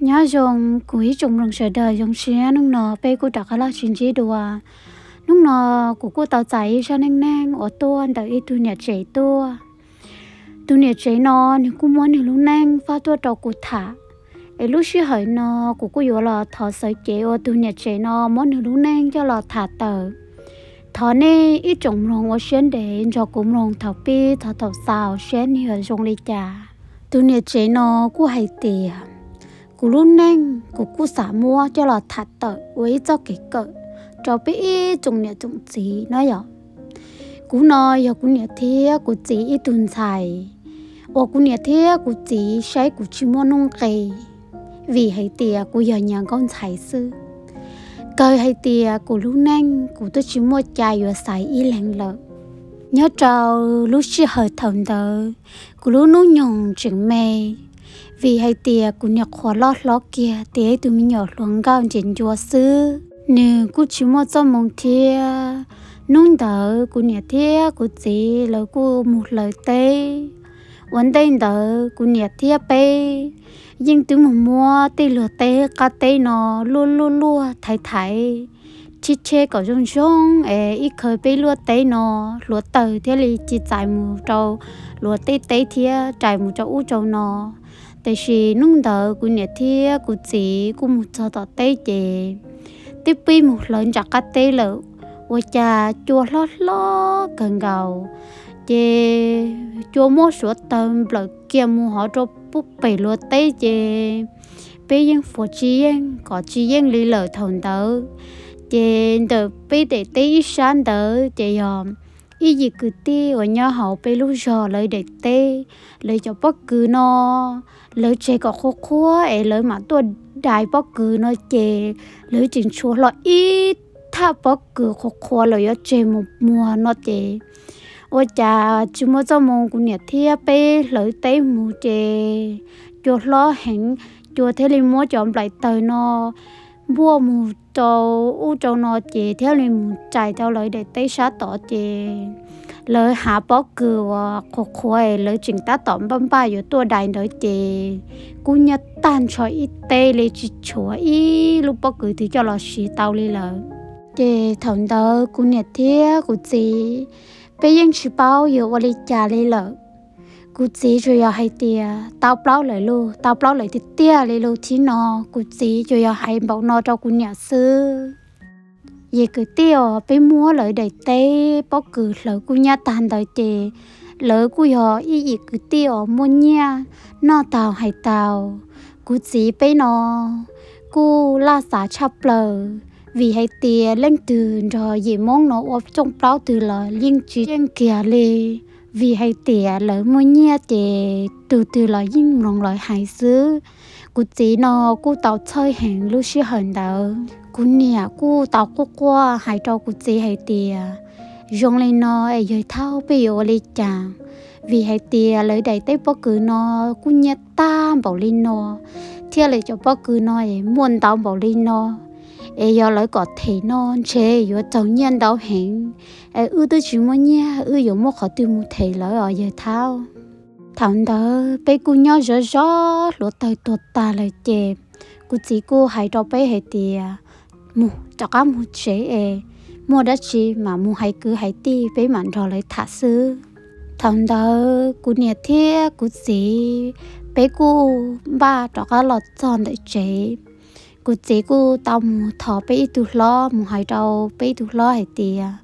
Nyob zoo kuv ib tsoom mloog sawv daws, zoo siab hnub no peb kuj rov qab los sib ntsib dua. Hnub no kuv kuj tau txais ib zaj neej neeg uas tuaj ntawm ib tug niam tsev tuaj. Tus niam tsev no nws kuj muab nws lub neej faj tuaj rau kuv tham, es lub sij hawm no kuv kuj yuav los thov xav cev uas tus niam tsev no muab nws lub neej coj los tham tawm. Thov nej ib tsoom mloog ua siab ntev nrog kuv mloog thaum pib txog thaum xaus saib nws yuav zoo li cas. Tus niam tsev no kuj hais tias, kuv lub neej kuv kuj xav muab coj los tham tawm ua ib txoj kev kawm rau peb ib tsoom niam tsoom txiv no yom. Kuv no yog kuv niam thiab kuv txiv ib tug ntxhais, uas kuv niam thiab kuv txiv saib kuv tsis muaj nuj nqis, vim hais tias kuv yog niag nkauj ntxhais xwb. Kawg hais tias kuv lub neej kuv twb tsis muaj cai yuav xaiv ib leeg lawm. Nyob rau lub sij hawm thaum ntawd, kuv lub hnub nyoog tseem me, vim hais tias kuv niam qhuav loj hlob kiag tias ib tug me nyuam hluas nkauj ntsia ncua xwb, nws kuj tsis muaj txoj moo thiab. Hnub ntawd kuv niam thiab kuv txiv lawv kuj mus hlawv teb. Ua ntej ntawd kuv niam thiab peb yeej twb mus muab tej luag teb qab teb no luaj luaj luaj thaiv thaiv, tsheb tsheb kom zoo zoo es ib khawv peb luaj teb no hluav taws thiaj li ci txais mus rau luag tej teb thiab rais mus rau ub rau no. Tiam sis hnub ntawd kuv niam thiab kuv txiv kuj mus txog tom teb ces twb pib mus hlawv nram qab teb lawm. Ua cas cua hlob hlob kawg nkaus, ces cua muab suav taws nplawm kiag mus hov rau pem luag teb ces peb yeej fuav tsis yeej kom tsis yeej li lawm thaum ntawd. Ces ntawm peb daim teb ib sab ntawd ces yog ib yim kwv tij uas nyob hauv peb lub zog lawv daim teb, lawv cov pob kws no lawv tseg kom qhuav qhuav es lawv mam tuaj dai pob kws no ces lawv tseem tshuav hlo ib thaj pob kws qhuav qhuav lawm yuav tseg mus muag no ces ua cas tsis muaj txoj moo kuv niam thiab peb hlawv teb mus ces cua hlob heev, cua thiaj li muab cov nplaim taws no npuaj mus rau ub rau no ces thiaj li mus rais rau lawv daim teb sab tod ces lawv hav pob kws uas qhuav qhuav lawv tseem tab tom npaj npaj yuav tuaj dai ntawd ces kuj nyiaj tag nrho ib teb li tsis tshuav ib lub pob kws twg coj los siv tau li lawm. Ces thaum ntawd kuv niam thiab kuv txiv peb yeej tsis paub yuav ua li cas li lawm. Kuv txiv tsuas yog hais tias tau plaub lawm lauj, tau plaub lawm tiag tiag li lauj, thib no kuv txiv tsuas yog hais npaum no rau kuv niam xwb. Yim kwv tij uas peb muab lawv daim teb pob kws hlawv kuj nyiaj tag ntawd ces lawv kuj yog ib yim kwv tij uas muaj nyiaj noj taus hais taus. Kuv txiv peb no kuj laj xav tshaj plaws, vim hais tias leej twg nrog yim Hmoob no ua rooj plaub twg los yeej tsis yeej kiag li, vim hais tias lawv muaj nyiaj ces tus twg los yeej mloog lawv hais xwb. Kuv txiv no kuj tau txhawj heev lub sij hawm ntawd. Kuv niam kuj tau quaj quaj hais rau kuv txiv hais tias, zoo li no es yawg Thaub peb yuav ua li cas? Vim hais tias lawv daim teb pob kws no kuj nyiaj tag npaum li no, thiab lawv cov pob kws no es muaj ntau npaum li no, es yog lawv kom them no ntshe yuav raug nyiaj ntau heev, es wb twb tsis muaj nyiaj, wb yuav muab qhov twg mus them lawv os yawg Thaub? Thaum ntawd peb kuj nyob zov zov hluav taws tuag tag lawm ces kuv txiv kuj hais rau peb hais tias, mus rov qab mus tsev es muaj dab tsi mam mus hais kwv hais tij, peb mam nrog lawv tham xwb. Thaum ntawd kuv niam thiab kuv txiv peb kuj npaj rov qab los txog ntawm tsev. Kuv txiv kuj tau mus thov peb ib tug hlob, mus hais rau peb ib tug hlob hais tias,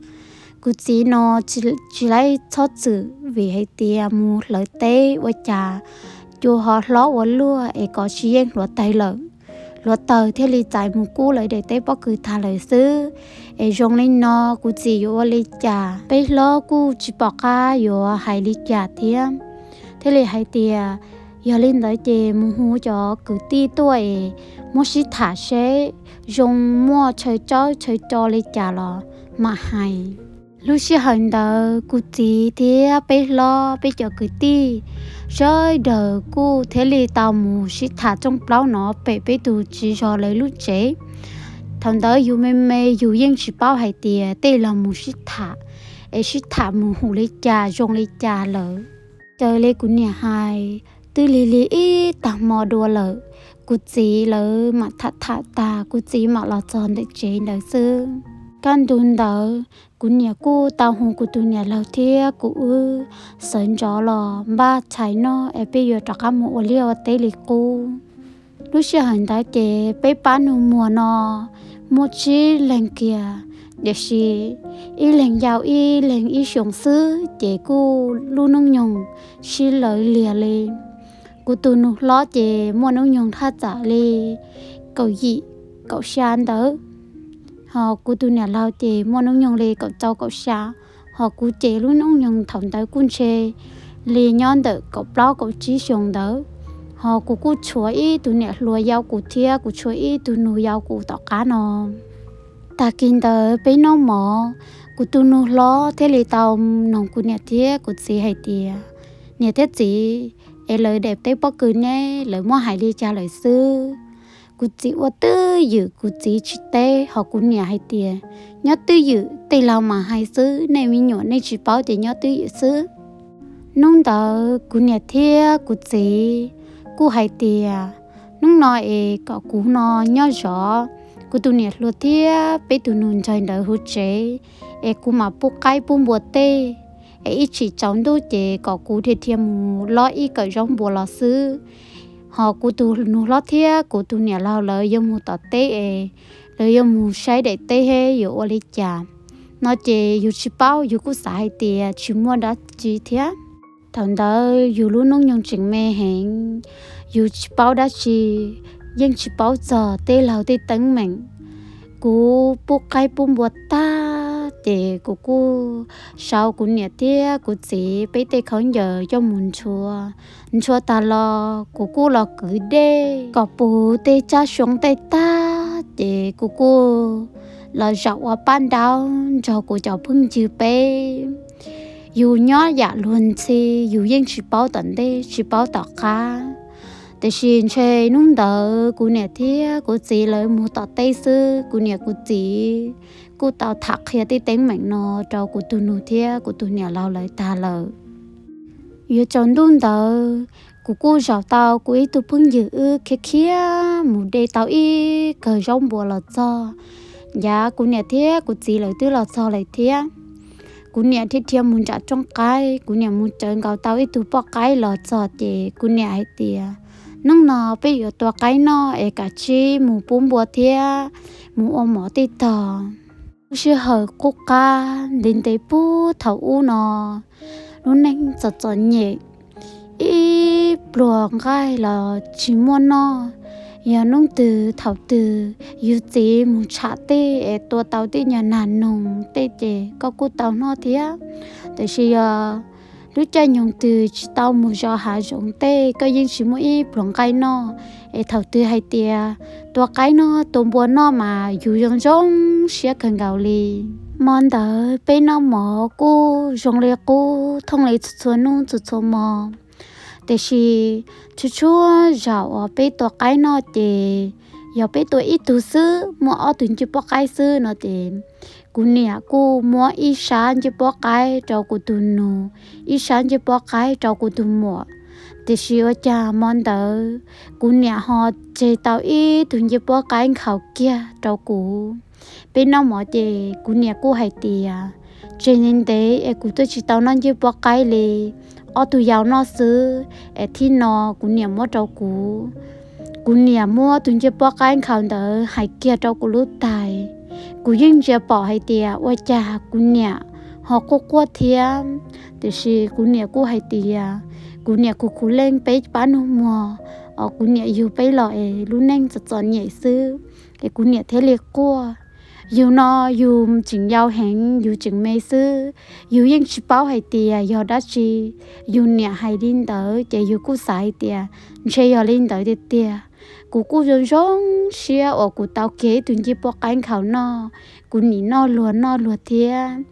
kuv txiv no tsis laib txhob txwm vim hais tias mus hlawv teb ua cas cua ho hlob ua luaj es kov tsis yeej hluav taws lawm, hluav taws thiaj li txais mus kub lawv daim teb pob kws tag lawm xwb. Es zoo li no kuv txiv yuav ua li cas? Peb hlob kuj tsis pom qab yuav hais li cas thiab, thiaj li hais tias, yog li ntawd ces mus hu cov kwv tij tuaj es muab sib tham seb zoo muaj chaw tsawb chaw tso li cas los mam hais. Lub sij hawm ntawd kuv txiv thiab peb hlob peb cov kwv tij sawv daws kuj thiaj li tau mus sib tham rooj plaub no pem peb tus tsis zog lawv lub tsev. Thaum ntawd yus me me yus yeej tsis paub hais tias tej los mus sib tham, es sib tham mus hum li cas zoo li cas lawm. Raws li kuv niam hais, twb lig lig ib tag hmo dua lawm, kuv txiv lawv mam tham tham tas kuv txiv mam los txog ntawm tsev ntawd xwb. Kaj ntug ntawd kuv niam kuj tau hu kuv tus niam laug thiab kuv wb sawv ntxov los npaj tshais noj es peb yuav rov qab mus ua liaj ua teb li qub. Lub sij hawm ntawd ces peb pab nus muag no muaj tsib leeg kiag, tiam sis ib leeg yau ib leeg ib xyoos xwb ces kuj lub hnub nyoog sib lawv liag li. Kuv tus nus hlob ces muaj hnub nyoog thaj tsam li kaum yim kaum xya ntawd, ho kuv tus niam laug ces muaj hnub nyoog li kaum rau kaum xya, ho kuv ces lub hnub nyoog thaum ntawd kuj ntshe li nyob ntawm kaum plaub kaum tsib xyoos ntawd. Ho kuv kuj tshuav ib tug niam hluas yau kuv thiab kuv tshuav ib tug nus yau kuv tom qab no. Tag kis ntawd peb noj mov, kuv tus nus hlob thiaj li tau noog kuv niam thiab kuv txiv hais tias, niam thiab txiv, es lawv daim teb pob kws ne lawv muab hais li cas lawm xwb? Kuv txiv ua twj ywm kuv txiv tsis teb, ho kuv niam hais tias, nyob twj ywm tej laug mas hais xwb, nej me nyuam nej tsis paub ces nyob twj ywm xwb. Hnub ntawd kuv niam thiab kuv txiv kuj hais tias, hnub no es kom kuv no nyob zov kuv tus niam hluas thiab peb tus nus ntxawg ntawd hauv tsev, es kuv mam pub qaib pub npua tej, es ib chim tsaus ntuj ces kom kuv dhia dhia mus lob ib kawm zaub npua los xwb. Ho kuv tus nus hlob thiab kuv tus niam laug lawv yuav mus tom teb es lawv yuav mus saib daim teb thiab yuav ua li cas no ces yus tsis paub, yus kuj xav hais tias tsis muaj dab tsi thiab. Thaum ntawd yus lub hnub nyoog tseem me heev, yus tsis paub dab tsi, yeej tsis paub txog tej laug tej teeb meem. Kuv pub qaib pub npua tag ces kuv kuj sau kuv niam thiab kuv txiv peb tej khaub ncaws coj mus ntxhua. Ntxhua tag los kuv kuj los kwv dej kom puv tej tsab xyoob tej tag ces kuv kuj los zaum ua paj ntaub nrog kuv cov phooj ywg peb. Yus nyob yam luag ntxhi, yus yeej tsis paub tom ntej tsis paub tom qab. Tiam sis ntshe hnub ntawd kuv niam thiab kuv txiv lawv mus tom teb xwb, kuv niam kuv txiv kuj tau tham qhia tej teeb meem no rau kuv tus nus thiab kuv tus niam laug lawv tag lawm. Yuav tsaus ntuj ntawd kuv kuj zaum tau kuv ib tug phooj ywg wb khiav khiav mus de tau ib kawm zaub npua los txog. Yav kuv niam thiab kuv txiv lawv twb los txog lawm thiab. Kuv niam dhia dhia mus nram rooj qaib, kuv niam mus tsawv nkaus tau ib tug poj qaib los txog ces kuv niam hais tias, hnub no peb yuav tua qaib noj es kav tsij mus pub npua thiab mus ua mov tej tog. Lub sij hawm qub qab ntev ntev puag thaum ub no, lub neej txom txom nyem, ib pluag nqaij los tsis muaj noj. Yog hnub twg thaum twg yus txiv mus tsham tej es tua tau tej nyuag nag noog tej ces koj kuj tau noj thiab. Tiam sis yog lub caij nyoog twg tsis tau mus zov hav zoov tej koj yeej tsis muaj ib pluag nqaij noj. Es thaum twg hais tias tua qaib noj tua npua noj mas yus zoo zoo siab kawg nkaus li. Hmo ntawd peb noj mov kuj zoo li qub thooj li txhua txhua hnub txhua txhua hmo. Tiam sis txhua txhua zaum uas peb tua qaib noj ces yog peb tua ib tug xwb muaj ob tug ncej pob qaib xwb no ces kuv niam kuj muab ib sab ncej pob qaib rau kuv tus nus, ib sab ncej pob qaib rau kuv tus muam. Tiam sis ua cas hmo ntawd kuv niam ho tseg tau ib tug ncej pob qaib nkhaus kiag rau kuv. Peb noj mov ces kuv niam kuj hais tias, tseg ntev ntev es kuv twb tsis tau noj ncej pob qaib li, ob tug yau noj xwb, es thib no kuv niam muab rau kuv. Kuv niam muab tus ncej pob qaib nkhaus ntawd hais kiag rau kuv lub tais. Kuv yeej ntsia pom hais tias ua cas kuv niam ho quaj quaj thiab, tiam sis kuv niam kuj hais tias kuv niam kuv khuv leej peb pab nug muag, os kuv niam yug peb los es lub neej txom txom nyem xwb, es kuv niam thiaj li quaj. Yus no yus tseem yau heev, yus tseem me xwb, yus yeej tsis paub hais tias yog dab tsi. Yus niam hais li ntawd ces yus kuj xav hais tias ntshe yog li ntawd tiag tiag. Kuv kuj zoo zoo siab uas kuv tau kiag ib tug ncej pob qaib nkhaus noj, kuv nim noj luag noj luag thiab.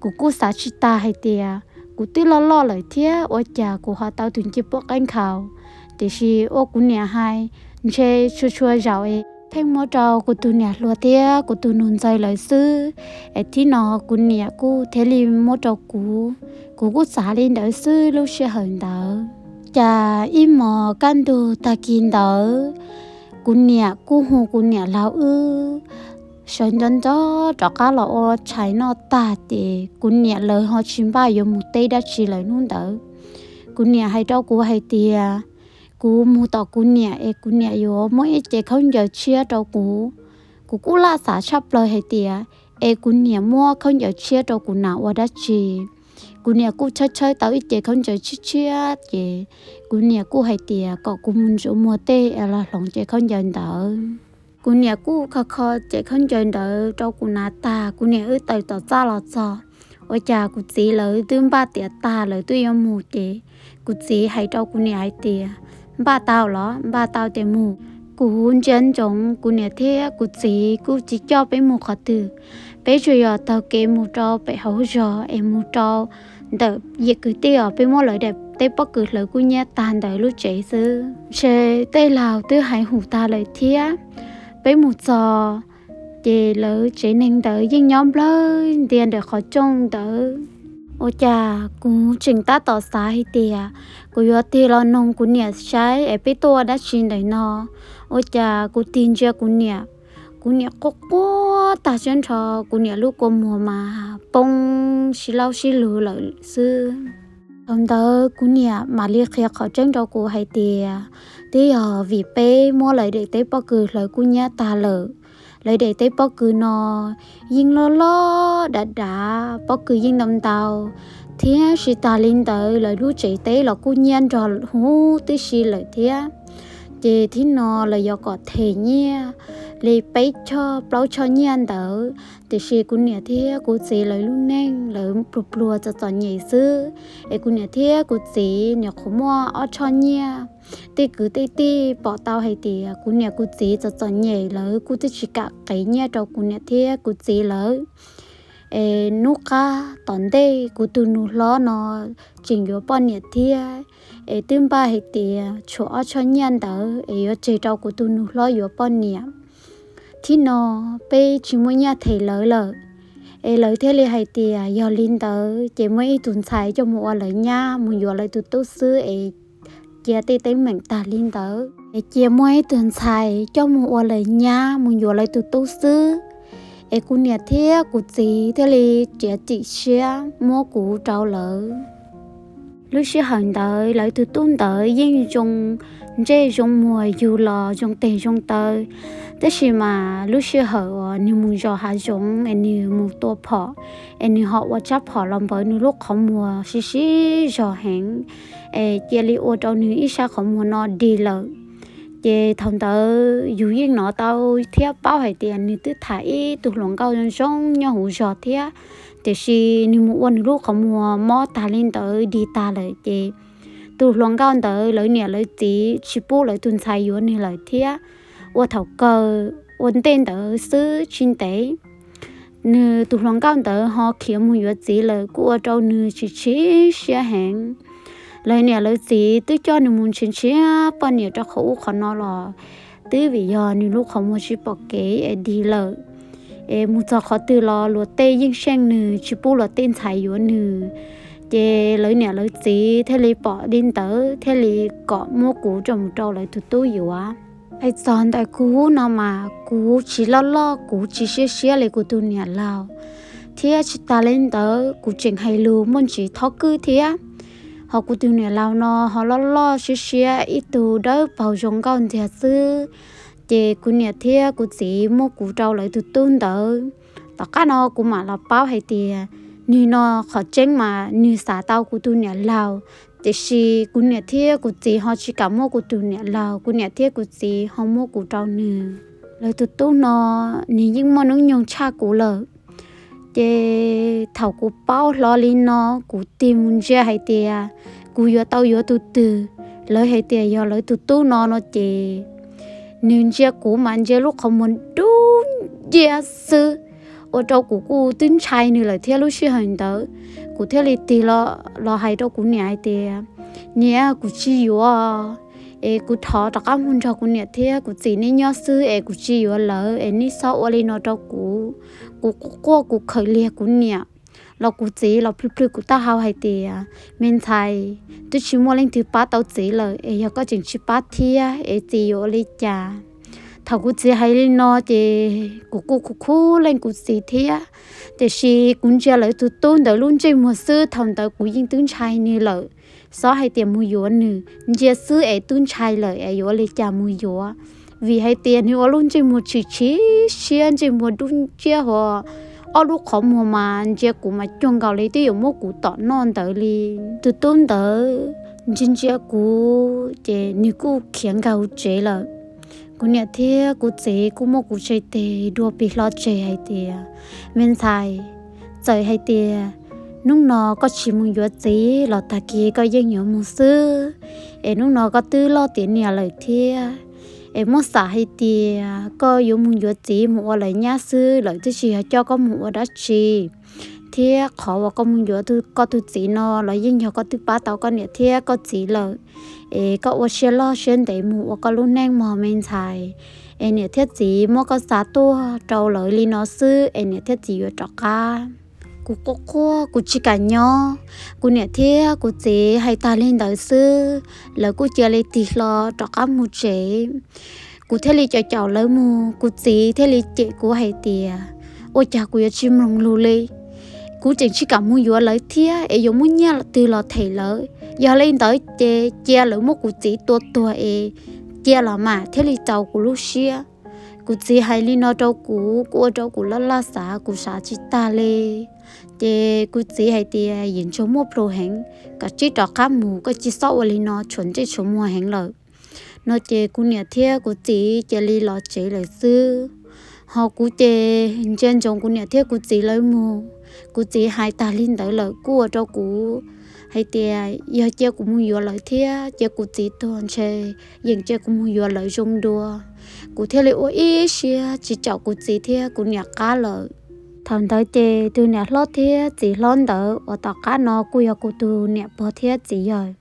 Kuv kuj xav tsis tas hais tias kuv twb loj loj lawm thiab ua cas kuv ho tau tus ncej pob qaib nkhaus. Tiam sis ua kuv niam hais, ntshe tshua tshua zaus es pheej muab rau kuv tus niam hluas thiab kuv tus nus ntxawg lawv xwb, es thib no kuv niam kuj thiaj li muab rau kuv. Kuv kuj xav li ntawd xwb lub sij hawm ntawd. Cas ib hmos kaj ntug tag kis ntawd, Kuv niam kuj hu kuv niam laug wb sawv ntxov ntxov rov qab los ua tshais noj tag ces kuv niam lawv ho tsis npaj yuav mus teb dab tsi lawm hnub ntawd. Kuv niam hais rau kuv hais tias kuv mus tom kuv niam es kuv niam yuav muab ib ce khaub ncaws tshiab rau kuv. Kuv kuj laj xav tshaj plaws hais tias es kuv niam muab khaub ncaws tshiab rau kuv hnav ua dab tsi. Kuv niam kuj tshawb tshawb tau ib ce khaub ncaws tshiab tshiab ces kuv niam kuj hais tias kom kuv mus ntsuas muag tej es los hloov ce khaub ncaws ntawd. Kuv niam kuj kho kho ce khaub ncaws ntawd rau kuv hnav tag, kuv niam wb tawm tom txaj los txog, ua cas kuv txiv lawv twb npaj tiav tag lawv twb yuav mus ces kuv txiv hais rau kuv niam hais tias, npaj tau los npaj tau ces mus. Kuv ntsia ntsoov kuv niam thiab kuv txiv kuj tsis coj peb mus qhov twg, peb tsuas yog taug kev mus rau pem hauv zos es mus rau ntawm yim kwv tij os, peb muab lawv daim teb pob kws hlawv kub nyiab tag ntawd lub tsev xwb. Ntshe tej laug twb hais hum tag lawm thiab. Peb mus txog ces lawv tsev neeg ntawd yeej nyob nplawg ntia ntawm qhov rooj ntawd. Ua cas kuv tseem tab tom xav hais tias kuv yuav tig los noog kuv niam saib es peb tuaj ua dab tsi ntawm no. Ua cas kuv tig ntsia kuv niam, kuv niam quaj quaj tag siab nrho, kuv niam lub kua muag mas poob sib laub sib lug lawm xwb. Thaum ntawd kuv niam mam li qhia qhov tseeb rau kuv hais tias twb yog vim peb muab lawv daim teb pob kws hlawv kub nyiab tag lawm. Lawv daim teb pob kws no yeej loj loj dav dav, pob kws yeej ntau ntau, thiab tsis tas li ntawd lawv lub tsev teb los kuj nyiab nrog huv tib si lawm thiab. Ces thib no lawv yuav kom them nyiaj li peb choj plaub choj nyiaj ntawd, tiam sis kuv niam thiab kuv txiv lawv lub neej lawv pluag pluag txom txom nyem xwb. Es kuv niam thiab kuv txiv nyuam qhuav muaj ob choj nyiaj. Tej kwv tej tij pom tau hais tias kuv niam kuv txiv txom txom nyem lawv kuj twb tsis kam qev nyiaj rau kuv niam thiab kuv txiv lawv. Es hnub qab tom ntej kuv tus nus hlob no tseem yuav poj niam thiab, es twb npaj hais tias tshuav ob choj nyiaj ntawd es yuav tseg rau kuv tus nus hlob yuav poj niam. Thib no peb tsis muaj nyiaj them lawv lawm, es lawv thiaj li hais tias yog li ntawd ces muaj ib tug ntxhais coj mus ua lawv nyab mus yuav lawv tus tub xwb es cia tej teeb meem tag li ntawd, es cia muaj ib tug ntxhais coj mus ua lawv nyab mus yuav lawv tus tub xwb. Es kuv niam thiab kuv txiv thiaj li riav txim siab muab kuv rau lawv. Lub sij hawm ntawd lawv tus tub ntawd yeej zoo ntsej zoo muag yug los zoo teg zoo taw, tab sis mas lub sij hawm uas nws mus zov hav zoov es nws mus tua phom, es nws ho ua tsab phom los npawv nws lub qhov muag sib sib zog heev, es cia li ua rau nws ib sab qhov muag no dig lawm. Ces thaum ntawd yus yeej hnov tau thiab paub hais tias nws twb tham ib tug hluas nkauj zoo zoo nyob hauv zos thiab, tiam sis nws mus ua nws lub qhov muag mob tag li ntawd dig tag lawm ces tus hluas nkauj ntawd lawv niam lawv txiv tsis pub lawv tus ntxhais yuav nws lawm thiab. Ua thaum kawg ua ntej ntawd xwb tsis ntev nws tus hluas nkauj ntawd ho khiav mus yuav txiv lawm kuj ua rau nws tsis tshib siab heev. Lawv niam lawv txiv twb coj nws mus nrhiav nrhiav poj niam rau qhov ub qhov no los twb vim yog nws lub qhov muag tsis pom kev es dig lawm. Es mus txog qhov twg los luag tej yeej seej nws tsis pub luag tej ntxhais yuav nws. Ces lawv niam lawv txiv thiaj li pom li ntawd thiaj li kom muab kuv rau mus rau lawv tus tub yuav. Hais txog ntawm kuv no mas kuv tsis loj loj kuv tsis siab siab li kuv tus niam laus, thiab tsis tas li ntawd kuv tseem hais lus muaj ntsis thob kwj thiab. Ho kuv tus niam laus no ho loj loj siab siab ib tug dawb paug zoo nkauj ntxiag xwb. Ces kuv niam thiab kuv txiv muab kuv rau lawv tus tub ntawd. Tom qab no kuv mam los paub hais tias nws no qhov tseeb mas nws xav tau kuv tus niam laus, tiam sis kuv niam thiab kuv txiv ho tsis kam muab kuv tus niam laus, kuv niam thiab kuv txiv ho muab kuv rau nws. Lawv tus tub no nws yeej muaj hnub nyoog tshaj kuv lawm. Ces thaum kuv paub hlo li no, kuv tig mus ntsia hais tias kuv yuav tau yuav tus twg. Lawv hais tias yog lawv tus tub no no ces nws ntsia kuv mas ntsia lub qhov muag dub nciab xwb, ua rau kuv kuj twb ntshai nws lawm thiab. Lub sij hawm ntawd kuv thiaj li tig los hais rau kuv niam hais tias, niam, kuv tsis yuav, es kuv thov rov qab mus nrog kuv niam thiab kuv txiv neb nyob xwb es kuv tsis yuav lawv es neb txhob ua li no rau kuv. Kuv quaj quaj kuv khawm liag kuv niam los kuv txiv los plhws plhws kuv taub hau hais tias, me ntxhais, twb tsis muaj leej twg pab tau txiv lawm es yog koj tseem tsis pab thiab es txiv yuav ua li cas? Thaum kuv txiv hais li no ces kuv kuj khuv khuv leej kuv txiv thiab, tiam sis kuv ntsia lawv tus tub ntawd lub ntsej muag xwb thaum ntawd kuv yeej twb ntshai nws lawm. Xob hais tias mus yuav nws, ntsia xwb es twb ntshai lawm es yuav ua li cas mus yuav, vim hais tias nws ua lub ntsej muag tshim tshim siab, ntsej muag dub nciab hos ob lub qhov muag mas ntsia kuv mas cuag nkaus li twb yuav muab kuv tom noj ntawd li. Tus tub ntawd ntsia ntsia kuv ces nws kuj khiav nkag hauv tsev lawm. Kuv niam thiab kuv txiv kuj muab kuv tseg tes dua pes hlo tseg hais tias, me ntxhais, txawm hais tias hnub no koj tsis mus yuav txiv los tag kis koj yeej yuav mus xwb, es hnub no koj twb loj tiav niam lawm thiab, es muab xam hais tias koj yuav mus yuav txiv mus ua lawv nyab xwb, lawv twb tsis yog coj koj mus ua dab tsi, thiab qhov uas koj mus yuav koj tus txiv no los yeej yog koj twb pab tau koj niam thiab koj txiv lawm, es koj ua siab loj siab ntev mus ua koj lub neej mog me ntxhais, es niam thiab txiv muab koj xa tuaj rau lawv li no xwb es niam thiab txiv yuav rov qab. Kuv quaj quaj kuv tsis kam nyob, kuv niam thiab kuv txiv hais tag li ntawd xwb, lawv kuj cia li tig hlo rov qab mus tsev. Kuv thiaj li caum caum lawv mus, kuv txiv thiaj li cem kuv hais tias, ua cas kuv yuav tsis mloog lus li, kuv tseem tsis kam mus yuav lawv thiab es yuav muab nyiaj twg los them lawv, yog li ntawd ces cia lawv muab kuv txiv tua tuag es cia los mas thiaj li tau kuv lub siab. Kuv txiv hais li no rau kuv kuj ua rau kuv laj laj xav, kuv xav tsis tag li. Ces kuv txiv hais tias, yim ntsuag muaj plhus heev, koj cia li rov qab mus, koj tsis txhob ua li no tshuav ntsej tshuav muag heev lawm. No ces kuv niam thiab kuv txiv cia li los tsev lawm xwb. Ho kuv ces ntsia ntsoov kuv niam thiab kuv txiv lawv mus. Kuv txiv hais tag li ntawd lawm kuj ua rau kuv hais tias yog cia kuv mus yuav lawv thiab cia kuv txiv tuag ntshe yeej cia kuv mus yuav lawv zoo dua. Kuv thiaj li ua ib siab tsis caum kuv txiv thiab kuv niam qab lawm. Thaum ntawd ces tus niam hlob thiab txiv hlob ntawd uas tom qab no kuj yog kuv tus niam pog thiab txiv yawg,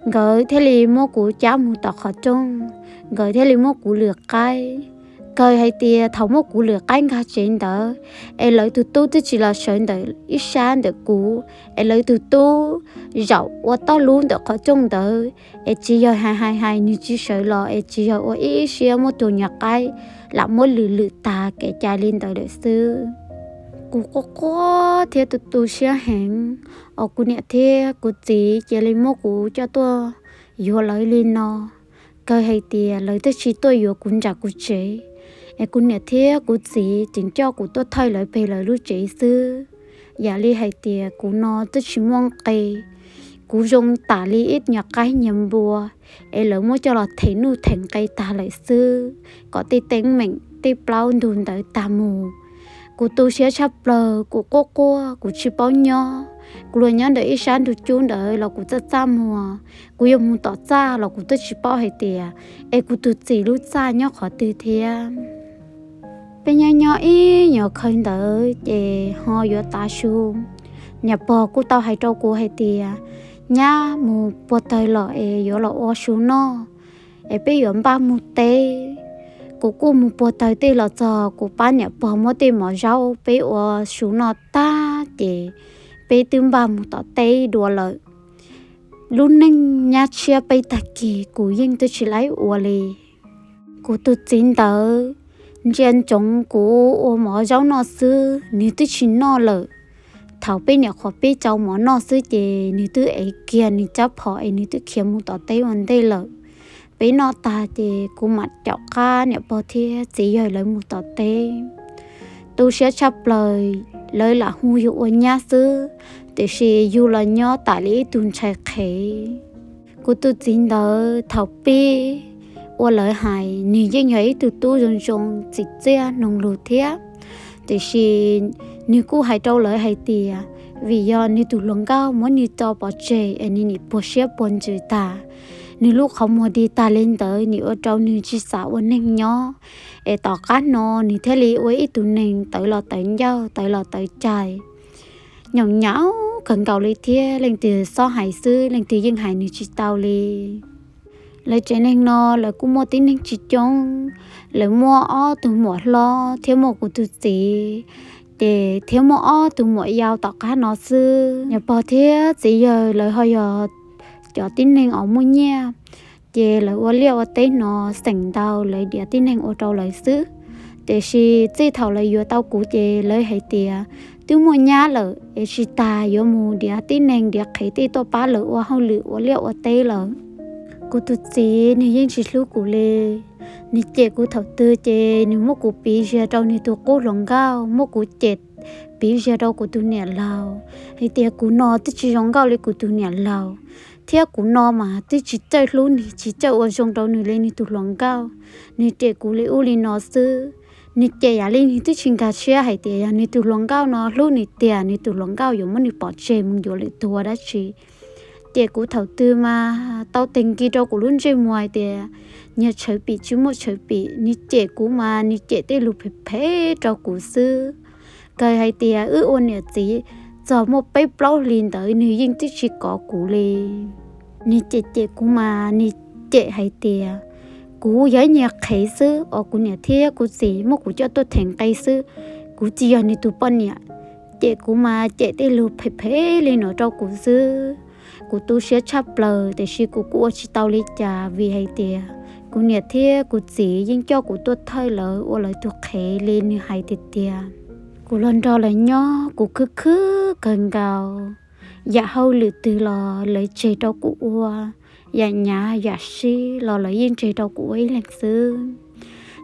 nkawd thiaj li muab kuv cab mus tom qhov rooj, nkawd thiaj li muab kuv lwm qaib. Kawg hais tias thaum muab kuv lwm qaib nkag tsev ntawd, es lawv tus tub twb tsis los sawv ntawm ib sab ntawm kuv, es lawv tus tub zaum ua toj lub ntawm qhov rooj ntawd, es txiv yawg hais hais hais nws tsis sawv los es txiv yawg ua ib siab muab tus nyuag qaib lam muab lwm lwm tag kev cai li ntawd lawm xwb. Kuv quaj quaj thiab tu tu siab heev, os kuv niam thiab kuv txiv cia li muab kuv coj tuaj yuav lawv li no. Kawg hais tias lawv twb tsis tuaj yuav kuv nram kuv tsev, es kuv niam thiab kuv txiv tseem coj kuv tuaj thawj lawv pem lawv lub tsev xwb. Yam li hais tias kuv no twb tsis muaj nqe, kuv zoo tam li ib nyuag qaib nyuag npua, es lawv muab coj los them nuj them nqe tag lawm xwb, kom tej teeb meem tej plaub ntug ntawd tag mus. Kuv tu siab tshaj plaws, kuv quaj quaj, kuv tsis paub nyob. Kuv luag nyob ntawm ib sab ntug cub ntawd los kuv txaj txaj muag, kuv yuav mus tom txaj los kuv twb tsis paub hais tias es kuv tus txiv lub txaj nyob qhov twg thiab. Peb nyob nyob ib nyuag khaws ntawd ces ho yuav tav su. Niam pog kuj tau hais rau kuv hais tias, nyab mus puag tawg los es yuav los ua su noj, es peb yuav npaj mus teb. Kuv kuj mus puag tawg tej los txog kuv pab niam pog muab tej mov zaub peb ua su noj tag ces peb twb npaj mus tom teb dua lawm. Lub neej nyab tshiab peb tag kis kuv yeej twb tsis laib ua li. Kuv tus txiv ntawd ntsia ntsoov kuv ua mov zaub noj xwb, nws twb tsis noj lawm. Thaum peb nyuam qhuav pib tsau mov noj xwb ces nws twb ev kiag nws rab phom es nws twb khiav mus tom teb ua ntej lawm. Peb noj tag ces kuv mam caum qab niam pog thiab txiv yawg lawv mus tom teb. Tu siab tshaj plaws, lawv lam hu yus ua nyab xwb, tiam sis yus los nyob tam li ib tug ntshai qhev. Kuv tus txiv ntawd thaum pib ua lawv hais nws yeej yog ib tug tub zoo zoo txim txiaj mloog lus thiab, tiam sis nws kuj hais rau lawv hais tias vim yog nws tus hluas nkauj muab nws tso pov tseg es nws nim puas siab puas ntsws tag, nws lub qhov muag dig tag li ntawd nim ua rau nws tsis xav ua neeg nyob, es tom qab no nws thiaj li ua ib tug neeg tawv los tawv ncauj tawv los tawv cai. Nyaum nyaum kawg nkaus li thiab, leej twg xob hais xwb, leej twg yeej hais nws tsis tau li. Lawv tsev neeg no lawv kuj muaj tib neeg tsis coob, lawv muaj ob tug muam hlob thiab muaj kuv tus txiv, ces thiab muaj ob tug muam yau tom qab no xwb. Niam pog thiab txiv yawg lawv ho yog cov tib neeg uas muaj nyiaj, Ces lawv ua liaj ua teb no xeem ntau lawv diav tib neeg ua rau lawv xwb. Tiam sis txij thaum lawv yuav tau kuv ces lawv hais tias twb muaj nyab lawm es tsis tas yuav mus diav tib neeg diav qhev tej tuaj pab lawv ua hauj lwm ua liaj ua teb lawm. Kuv tus txiv nws yeej tsis hlub kuv li. Nws cem kuv thaum twg ces nws muab kuv piv ziag rau nws tus qub hluas nkauj, muab kuv cem piv ziag rau kuv tus niam laus, hais tias kuv no twb tsis zoo nkauj li kuv tus niam laus, thiab kuv no mas twb tsis txawj hlub nws, tsis txawj ua zoo rau nws li nws tus hluas nkauj. Nws cem kuv li ub li no xwb. Nws cem yam li nws twb tsis nkag siab hais tias yog nws tus hluas nkauj no hlub nws tiag, nws tus hluas nkauj yuav muab nws pov tseg mus yuav lwm tus ua dab tsi. Cem kuv thaum twg mas tau tes nkis rau kuv lub ntsej muag hais tias nyias tshawv pim tsis muaj tshawv pim. Nws cem kuv mas nws cem tej lus phem phem rau kuv xwb. Kawg hais tias wb ua niam txiv txog muaj peb plaub hlis ntawd nws yeej twb tsis kov kuv li. Nws cem cem kuv mas nws cem hais tias kuv yog ib niag qhev xwb os, kuv niam thiab kuv txiv muab kuv coj tuaj them nqe xwb, kuv tsis yog nws tus poj niam. Cem kuv mas cem tej lus phem phem li no rau kuv xwb. Kuv tu siab tshaj plaws tiam sis kuv kuj ua tsis tau li cas vim hais tias kuv niam thiab kuv txiv yeej coj kuv tuaj thawj lawv ua lawv tus qhev li nws hais tiag tiag. Kuv los nrog lawv nyob kuv khwv khwv kawg nkaus. Yam hauj lwm twg los lawv tseg rau kuv ua, yam nyav yam sib los lawv yeej tseg rau kuv ua ib leeg xwb.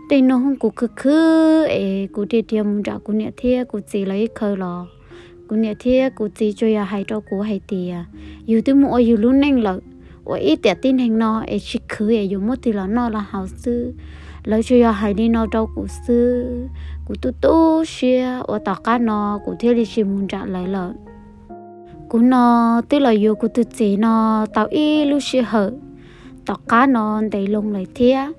Tej hnub kuv khwv khwv es kuv dhia dhia mus nram kuv niam thiab kuv txiv lawv ib khaws los, kuv niam thiab kuv txiv tsuas yog hais rau kuv hais tias yus twb mus ua yus lub neej lawm, ua ib tiam tib neeg no es tsis khwv es yuav muab twg los noj los haus xwb. Lawv tsuas yog hais li no rau kuv xwb. Kuv tu tu siab ua tom qab no kuv thiaj li tsis mus nram lawv lawm. Kuv no twb los yuav kuv tus txiv no tau ib lub sij hawm, tom qab no ntev loo lawm thiab.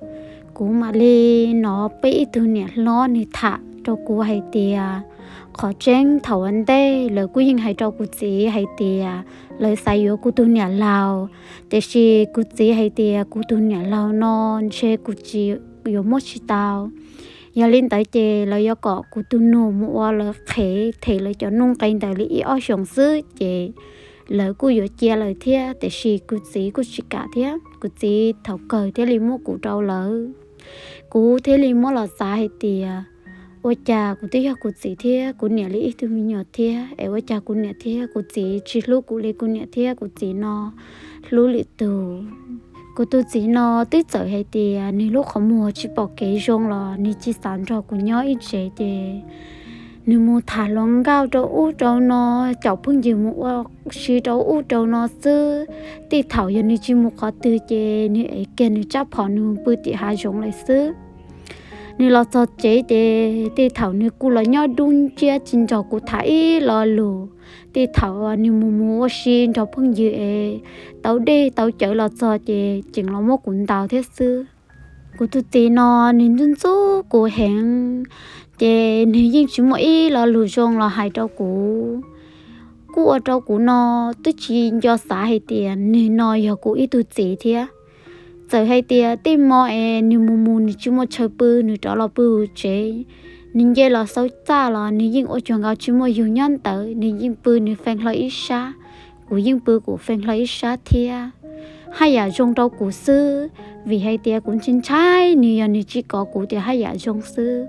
Kuv mam li hnov peb ib tug niam hlob nws tham rau kuv hais tias qhov tseeb thaum ua ntej lawv kuj yeej hais rau kuv txiv hais tias lawv xav yuav kuv tus niam laus, tiam sis kuv txiv hais tias kuv tus niam laus no ntshe kuv tsis yuav muab tsis tau. Yog li ntawd ces lawv yuav kom kuv tus nus mus ua lawv qhev them lawv cov nuj nqi ntawd li ib ob xyoos xwb ces lawv kuj yuav cia lawm thiab, tiam sis kuv txiv kuj tsis kam thiab. Kuv txiv thaum kawg thiaj li muab kuv rau lawv. Kuv thiaj li muab los xav hais tias ua cas kuv twb yog kuv txiv thiab kuv niam li ib tug me nyuam thiab es ua cas kuv niam thiab kuv txiv tsis hlub kuv li kuv niam thiab kuv txiv no hlub lwm tus. Kuv tus txiv no twb txawm hais tias nws lub qhov muag tsis pom kev zoo los nws tsis xav nrog kuv nyob ib tsev ces nws mus tham hluas nkauj rau ub rau no, caum phooj ywg mus ua si rau ub rau no xwb. Tej thaum yog nws tsis mus qhov twg ces nws ev kiag nws tsab phom nws mus pw tim hav zoov lawm xwb. Nws los txog tsev ces tej thaum nws kuj los nyob dub nciab tsis nrog kuv tham ib lo lus. Tej thaum nws mus mus ua si nrog phooj ywg es tau dej tau cawv los txog ces tseem los muab kuv ntaus thiab xwb. Kuv tus txiv no nws ntxub ntxub kuv heev, ces nws yeej tsis muaj ib lo lus zoo los hais rau kuv. Kuj ua rau kuv no twb tsis nco xav hais tias nws no yog kuv ib tug txiv thiab. Txawm hais tias tej hmo es nws mus mus nws tsis muaj chaw pw nws rov los pw hauv tsev, nws nce los xauv txaj los nws yeej ua cuag nkaus tsis muaj yus nyob ntawd, nws yeej pw nws feej hlo ib sab, kuv yeej pw kuv feej hlo ib sab thiab. Haj yam zoo rau kuv xwb, vim hais tias kuv ntshai ntshai nws yog nws tsis kov kuv tias haj yam zoo xwb.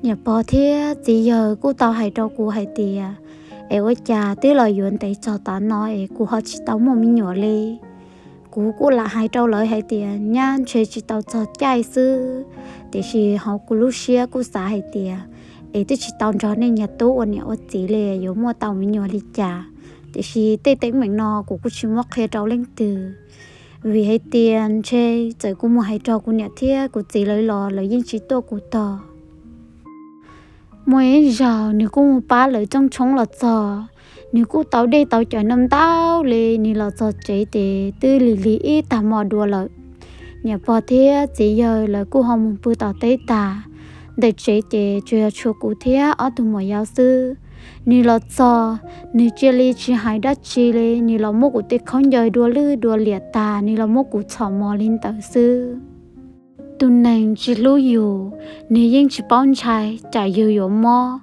Niam pog thiab txiv yawg kuj tau hais rau kuv hais tias, es ua cas twb los yuav ntev txog tav no es kuv ho tsis tau muaj me nyuam li. Kuv kuj lam hais rau lawv hais tias nyab ntshe tsis tau txog caij xwb, tiam sis hauv kuv lub siab kuj xav hais tias, es twb tsis tau nrog nej niag tub ua niam ua txiv li yuav muaj tau me nyuam li cas. Tiam sis tej teeb meem no kuv kuj tsis muab qhia rau leej twg, vim hais tias ntshe txawm kuv mus hais rau kuv niam thiab kuv txiv lawv los lawv yeej tsis tuaj kuv tog. Muaj ib zaug nws kuj mus pab lawv txooj tshoob los txog, nws kuj tau dej tau cawv ntau ntau li, nws los txog tsev ces twb lig lig ib tag hmo dua lawm. Niam pog thiab txiv yawg lawv kuj ho mus pw tom teb tag, ntawm tsev ces tsuas yog tshuav kuv thiab ob tug muam yau xwb. Nws los txog, nws cia li tsis hais dab tsi li, nws los muab kuv tej khaub ncaws dua lwj dua liam tag, nws los muab kuv txhom mos li ntawd xwb. Tus neeg tsis hlub yus, nws yeej tsis paub ntshai tsam yus yuav mob,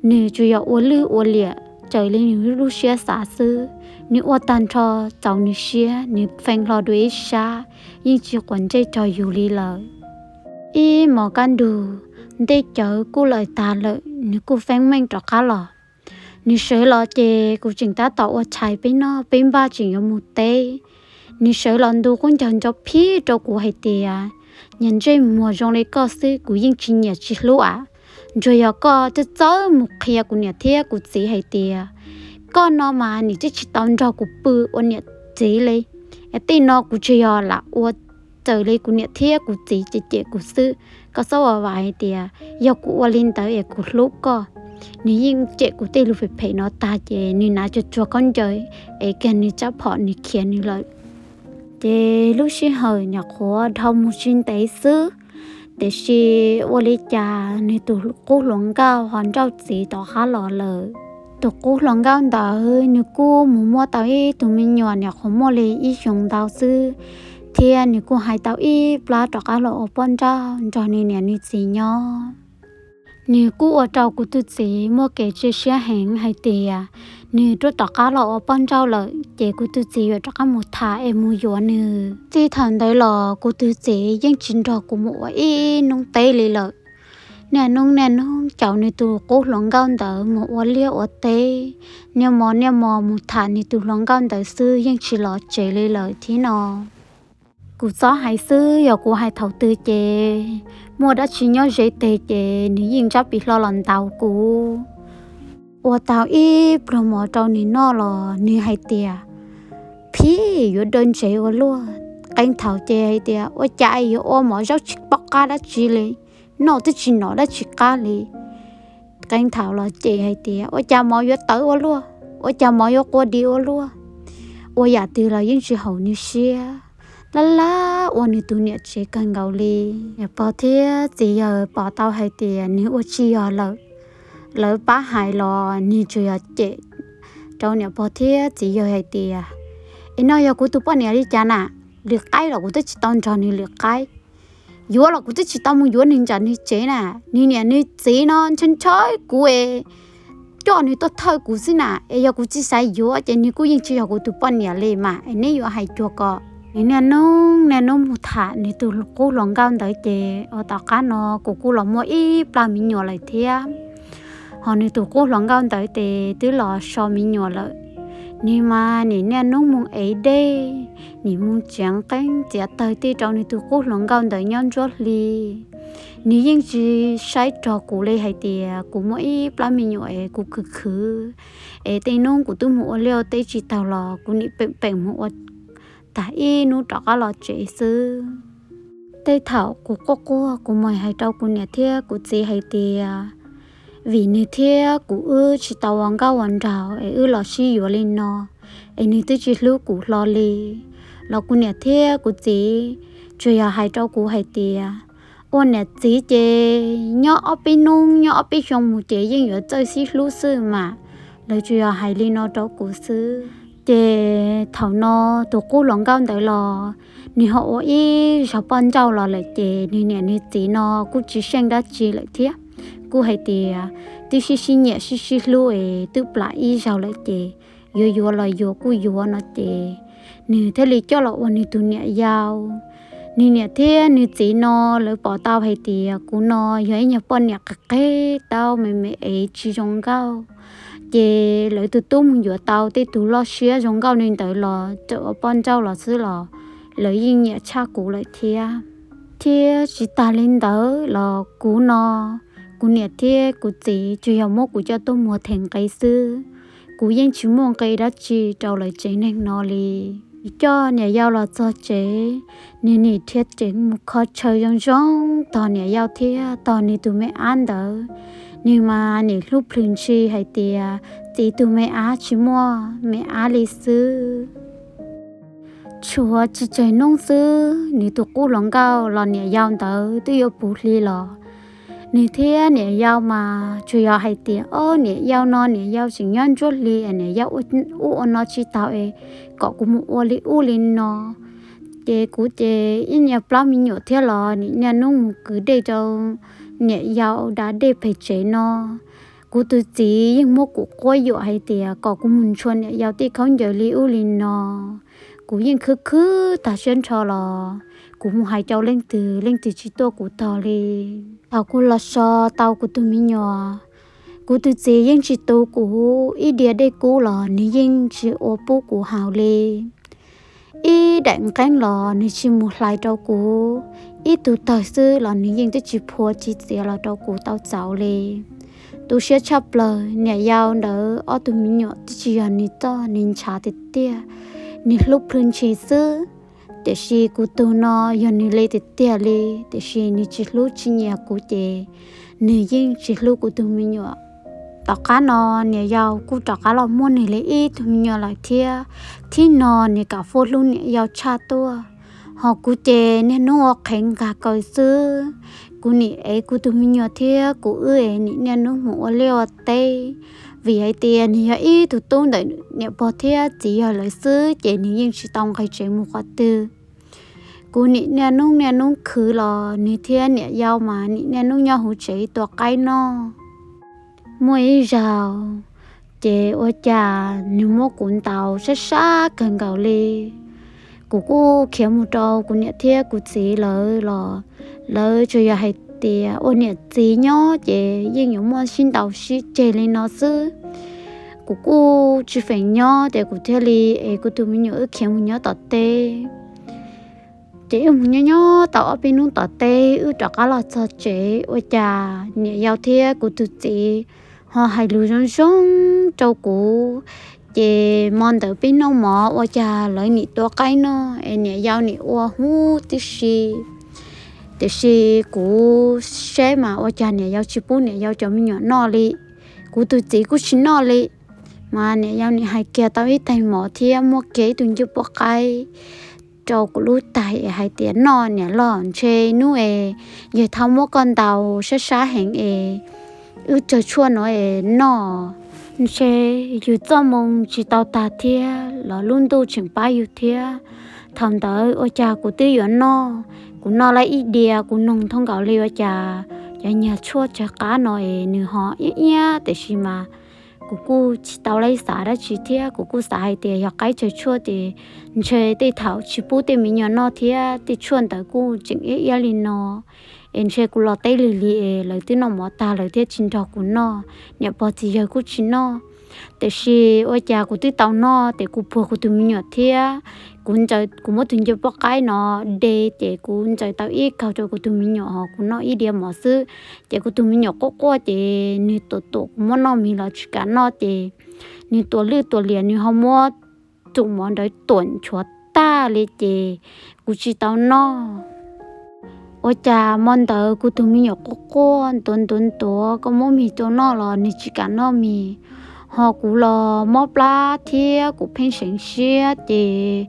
nws tsuas yog ua lwj ua liam raws li nws lub siab xav xwb. Nws ua tag nrho txaus nws siab, nws feej hlo dua ib sab, yeej tsis quav ntsej rau yus li lawm. Ib hmos kaj ntug, ntej cawv kuj lawm tag lawm, nws kuj feeb meej rov qab los. Nws sawv los ces kuv tseem tab tom ua tshais peb noj peb npaj tseem yuav mus teb. Nws sawv los ntu qub ncaug ntso phib rau kuv hais tias, Niag ntsej muag zoo li koj xwb kuv yeej tsis nyiam tsis hlub av. Ntsuag yog koj txawj txawj mus qhia kuv niam thiab kuv txiv hais tias, koj no mas nim twb tsis tau nrog kuv pw ua niam txiv li. Tej no kuv tsuas yog lam ua raws li kuv niam thiab kuv txiv cem cem kuv xwb. Koj txhob ua vam hais tias yog kuv ua li ntawd es kuv hlub koj. Nws yeej cem kuv tej lus phem phem no tag ces nws hnav tsuag tsuag khaub ncaws es kiag nws rab phom nws khiav nws lawm. Ces lub sij hawm nyuam qhuav dhau mus tsis ntev xwb, tiam sis ua li cas nws tus qub hluas nkauj ho nrauj txiv tom qab los lawm. Tus qub hluas nkauj ntawd nws kuj mus muaj tau ib tug me nyuam nyuam qhuav muaj li ib xyoos ntau xwb, thiab nws kuj hais tau ib plab rov qab los ua poj nrauj nrog nws niam nws txiv nyob. Nws kuj ua rau kuv tus txiv muaj kev cia siab heev hais tias nws rov qab los ua poj nrauj lawm ces kuv tus txiv yuav rov qab mus tham es mus yuav nws. Txij thaum ntawd los kuv tus txiv yeej tsis nrog kuv mus ua ib hnub teb li lawm. Niaj hnub niaj hnub caum nws tus qub hluas nkauj ntawd mus ua liaj ua teb, niaj hmo niaj hmo mus tham nws tus hluas nkauj ntawd xwb yeej tsis los tsev li lawm thiab no. Kuv txhob hais xwb, yog kuv hais thaum twg ces muaj dab tsi nyob ze teg ces nws yeej ntsab pis hlo los ntaus kuv. Ua tau ib pluag mov rau nws noj los nws hais tias, phim yuav daw ntsev ua luaj. Qee thaum ces hais tias, ua cas yuav ua mov zaub tsis pom qab dab tsi li, noj twb tsis nom dab tsi qab li. Qee thaum los ces hais tias, ua cas mov yuav tawv ua luaj, ua cas mov yuav qua dis ua luaj. Ua yam twg los yeej tsis haum nws siab, laj laj ua nws tus niam tsev kawg nkaus li. Niam pog thiab txiv yawg pom tau hais tias nws ua tsis yog lawm, lawv pab hais los nws tsuas yog cem rau niam pog thiab txiv yawg hais tias, es no yog kuv tus poj niam li cas na, lwm qaib los kuv twb tsis tau nrog nws lwm qaib, yuav los kuv twb tsis tau mus yuav nws nram nws tsev na, nws niam nws txiv no ntshaw ntshaw kuv es coj nws tuaj thawj kuv xwb na, es yog kuv tsis xav yuav ces nws kuj yeej tsis yog kuv tus poj niam li mas es neb yuav hais cuag ko. Nws niaj hnub niaj hnub mus tham nws tus qub hluas nkauj ntawd ces ua tom qab no kuv kuj los muaj ib plab me nyuam lawm thiab. Ho nws tus qub hluas nkauj ntawd ces twb los so me nyuam lawm. Nws mas nim niaj hnub mus ev dej, nim mus txiav nqeeb txiav tawg tej rau nws tus qub hluas nkauj ntawd nyob ntsuab hli. Nws yeej tsis saib rog kuv li hais tias kuv muaj ib plab me nyuam es kuv khwv khwv, es tej hnub kuv twb mus ua liaj ua teb tsis taug los kuv nim peem peem mus ua tag ib hnub rov qab los tsev xwb. Tej thaum kuv quaj quaj kuv mam hais rau kuv niam thiab kuv txiv hais tias, vim nws thiab kuv wb tsis tau ua nkauj ua nraug es wb los sib yuav li no, es nws twb tsis hlub kuv hlo li. Los kuv niam thiab kuv txiv tsuas yog hais rau kuv hais tias, ua niam txiv ces nyob ob peb hnub nyob ob peb xyoo mus ces yeej yuav txawj sib hlub xwb mas. Lawv tsuas yog hais li no rau kuv xwb. Ces thaum no tus qub hluas nkauj ntawd los nws ho ua ib zaug poj nrauj los lawm ces nws niam nws txiv no kuj tsis seej dab tsi lawm thiab. Kuj hais tias twb sib sib nyiam sib sib hlub es twb plam ib zaug lawm ces yuav yuav los yuav kuj yuav no ces nws thiaj li coj los ua nws tus niam yau. Nws niam thiab nws txiv no lawv pom tau hais tias kuv no yog ib nyuag poj niam qis qis tau me me es tsis zoo nkauj, ces lawv tus tub mus yuav tau tej tus loj siab zoo nkauj li ntawd los txawm ua poj nrauj los xwb los lawv yeej nyiam tshaj kuv lawm thiab. Thiab tsis tas li ntawd los kuv no, kuv niam thiab kuv txiv tsuas yog muab kuv coj tuaj muag them nqi xwb. Kuv yeej tsis muaj nqi dab tsi rau lawv tsev neeg no li. Coj niam yau los txog tsev, nws nim dhia tsev mus kho chaw zoo zoo tog niam yau thiab tog nws tus me ab ntawd. Nws mas nim hlub plhws ntshis hais tias txiv tus me ab tsis muaj me ab li xwb. Tshuav tsis tsawg hnub xwb nws tus qub hluas nkauj los niam yau ntawd twb yuav puv hli los. Nws thiab niam yau mas tsuas yog hais tias, o, niam yau no niam yau tseem nyob ntsuab hli es niam yau ua ub ua no tsis taus es kom kuv mus ua li ub li no. Ces kuv ces ib nyuag plab me nyuam thiab los nim niaj hnub mus kwv dej rau niam yau da dej pem tsev no. Kuv tus txiv yeej muab kuv quab yuam hais tias kom kuv mus ntshua niam yau tej khaub ncaws li ub li no. Kuv yeej khwb khwb tag siab nrho los kuv mus hais rau leej twg leej twg tsis tuaj kuv tog li. Thaum kuv los so tau kuv tus me nyuam, kuv tus txiv yeej tsis tu kuv ib diav dej kub los nws yeej tsis ua pub kuv haus li. Ib daim nqeeb los nws tsis mus hlais rau kuv, ib tug tawg xwb los nws yeej twb tsis phua tsis txiav los rau kuv tau txaus li. Tu siab tshaj plaws, niam yau ntawd ob tug me nyuam twb tsis yog nws txoj, nws ntshav tiag tiag, nws hlub plhws ntshis xwb. Tiam sis kuv tus no yog nws li tiag tiag li, tiam sis nws tsis hlub tsis nyiam kuv ces nws yeej tsis hlub kuv tus me nyuam. Tom qab no niam yau kuj rov qab los muaj nws li ib tug me nyuam lawm thiab. Thib no nws kam fuab hlub niam yau tshaj tuaj. Ho kuv ces niaj hnub ua qhev nqa kaw xwb. Kuv nim ev kuv tus me nyuam thiab kuv wb es nim niaj hnub mus ua liaj ua teb. Vim hais tias nws yog ib tug tub ntawm niam pog thiab txiv yawg lawv xwb ces nws yeej tsis tau nqis tsev mus qhov twg. Kuv nim niaj hnub niaj hnub khwv los nws thiab niam yau mas nim niaj hnub nyob hauv tsev tua qaib noj. Muaj ib zaug, ces ua cas nws muab kuv ntaus sab sab kawg nkaus li. Kuv kuj khiav mus rau kuv niam thiab kuv txiv lawv los lawv tsuas yog hais tias ua niam txiv nyob ces yeej yuav muaj sib ntaus sib ceg li no xwb. Kuv kuj tsis feem nyob ces kuv thiaj li es kuv tus me nyuam wb khiav mus nyob tom teb. Ces wb mus nyob nyob tau ob peb hnub tom teb wb rov qab los txog tsev ua cas niam yau thiab kuv tus txiv ho hais lus zoo zoo rau kuv. Ces hmo ntawd peb noj mov ua cas lawv nim tua qaib noj es niam yau nim ua huv tib si. Tiam sis kuv saib mas ua cas niam yau tsis pub niam yau cov me nyuam noj li, kuv tus txiv kuj tsis noj li. Mas niam yau nim hais kiag tau ib tais mov thiab muab kiag ib tug ncuj poj qaib rau kuv lub tais es hais tias noj niam los ntshe hnub es yawg thau muab koj ntaus sab sab heev es wb tsawg tshuaj no es noj, ntshe yus txoj moo tsis tau tag thiab los lub ntuj tseem pab yus thiab. Thaum ntawd ua cas kuv twb yuav noj, kuv noj lawm ib diav kuv noog thoob nkaus li ua cas cov nyuag tshuaj tsawg qab no es nws ho iab iab tiam sis mas kuv kuj tsis tau laib xav dab tsi thiab kuv kuj xav hais tias yog qaib tsawg tshuaj ces ntshe tej thaum tsis pub tej me nyuam noj thiab tej tshuaj ntawd kuj tseem iab iab li no. Es ntshe kuv los teb lig li es lawv twb noj mov tag lawv thiaj tsis nrog kuv noj, niam pog txiv yawg kuj tsis noj. Tiam sis ua cas kuv twb tau noj ces kuv puag kuv tus me nyuam thiab. Kuv ntsaws, kuv muab tus ncuj poj qaib no de ces kuv ntsaws tau ib kaug rau kuv tus me nyuam ho kuv noj ib diav mov xwb. Ces kuv tus me nyuam quaj quaj ces nws tuam tuam kuv muab noj mis los tsis kam noj ces nws tuam lwj tuam liam nws ho muab tus mov ntawd tuam nchuav tag li ces kuv tsis tau noj. Ua cas hmo ntawd kuv tus me nyuam quaj quaj ntuav ntuav ntuav, koj muab mis rau noj los nws tsis kam noj mis. Ho kuv los mob plab thiab kuv pheej seev siab ces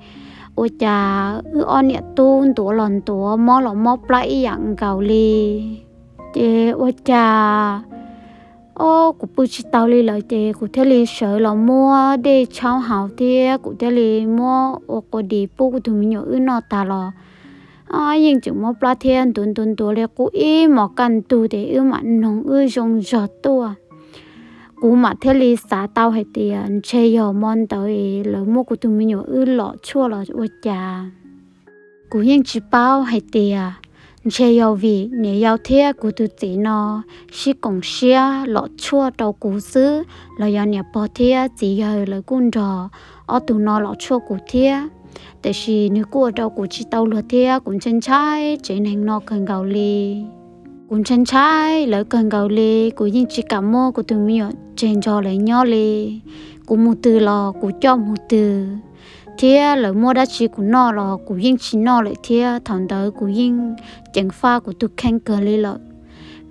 ua cas wb ob niam tub ntuav los ntuav mob los mob plab ib yam nkaus li. Ces ua cas ob kuv pw tsis tau li lawm ces kuv thiaj li sawv los muab dej tshaub haus thiab kuv thiaj li muab ua qua dis pub kuv tus me nyuam wb noj tas los yeej tseem mob plab thiab ntuav ntuav ntuav li qub ib hmos kaj ntug ces wb mam noog wb zoo zog tuaj. Kuv mam thiaj li xav tau hais tias ntshe yog hmo ntawd lawv muab kuv tus me nyuam wb lom tshuaj los ua cas. Kuv yeej tsis paub hais tias ntshe yog vim niam yau thiab kuv tus txiv no sib koom siab lom tshuaj rau kuv xwb los yog niam pog thiab txiv yawg lawv kuj nrog ob tug no lom tshuaj kuv thiab. Tiam sis nws kuj ua rau kuv tsis tau luag thiab kuv ntshai ntshai tsev neeg no kawg nkaus li. Kuv ntshai ntshai lawv kawg nkaus li, kuv yeej tsis kam muab kuv tus me nyuam tseg nrog lawv nyob li. Kuv mus twg los kuv coj mus twg, thiab lawv muab dab tsi kuv noj los kuv yeej tsis noj lawm thiab. Thaum ntawd kuv yeej ceev faj kuv tus kheej kawg li lawm.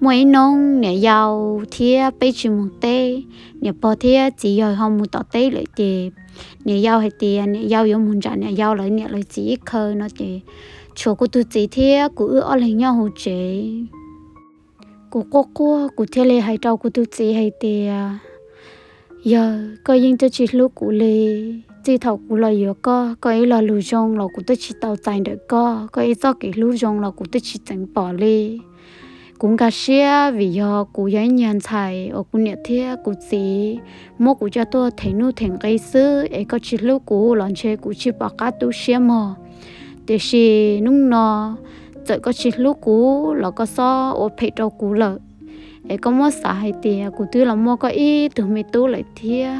Muaj ib hnub niam yau thiab peb tsis mus teb, niam pog thiab txiv yawg ho mus tom teb lawm ces niam yau hais tias niam yau yuav mus nram niam yau lawv niam lawv txiv ib khaws no ces tshuav kuv tus txiv thiab kuv wb ob leeg nyob hauv tsev. Kuv quaj quaj kuv thiaj li hais rau kuv tus txiv hais tias, yawg, koj yeej twb tsis hlub kuv li. Txij thaum kuv los yuav koj, koj ib lo lus zoo los kuv twb tsis tau txais ntawm koj, koj ib txoj kev hlub zoo los kuv twb tsis txeev pom li. Kuv nkag siab vim yog kuv yog ib nyuag ntxhais uas kuv niam thiab kuv txiv muab kuv coj tuaj them nuj them nqi xwb es koj tsis hlub kuv los ntshe kuv tsis pom qab tu siab mog. Tiam sis hnub no txawm koj tsis hlub kuv los koj txhob ua phem rau kuv lawm, es koj muab xav hais tias kuv twb los muaj koj ib tug me tub lawm thiab.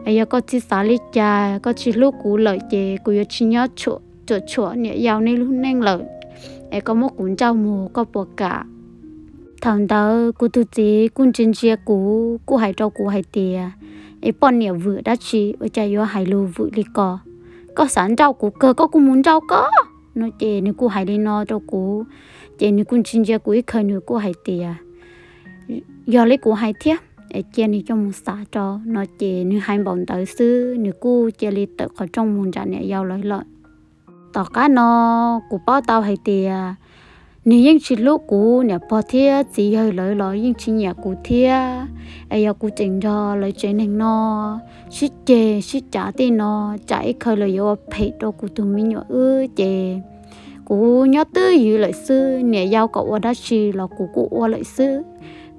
Es yog koj tsis xav li cas, koj tsis hlub kuv lawm ces kuv yuav tsis nyob tsuam tshuam niam yau nej lub neej lawm, es koj muab kuv nrauj mus koj puas kam? Thaum ntawd kuv tus txiv kuj ntsia ntsia kuv kuj hais rau kuv hais tias, es poj niam vwm dab tsi ua cas yuav hais lus vwm li ko? Koj xav nrauj kuv kawg koj kuj mus nrauj koj no. Ces nws kuj hais li no rau kuv, ces nws kuj ntsia ntsia kuv ib khaws nws kuj hais tias, yog li kuv hais thiab, es cia nws coj mus xav rau no. Ces nws hais npaum ntawd xwb nws kuj cia li tawm qhov rooj mus nram niam yau lawv lawm. Tom qab no kuv paub tau hais tias nws yeej tsis hlub kuv, niam pog thiab txiv yawg lawv los yeej tsis nyiam kuv thiab. Es yog kuv tseem nrog lawv tsev neeg no sib ceg sib cav tej no, tsam ib khaws lawv yuav ua phem rau kuv tus me nyuam wb ces kuv nyob twj ywm lawm xwb. Niam yau kom ua dab tsi los kuv kuj ua lawm xwb.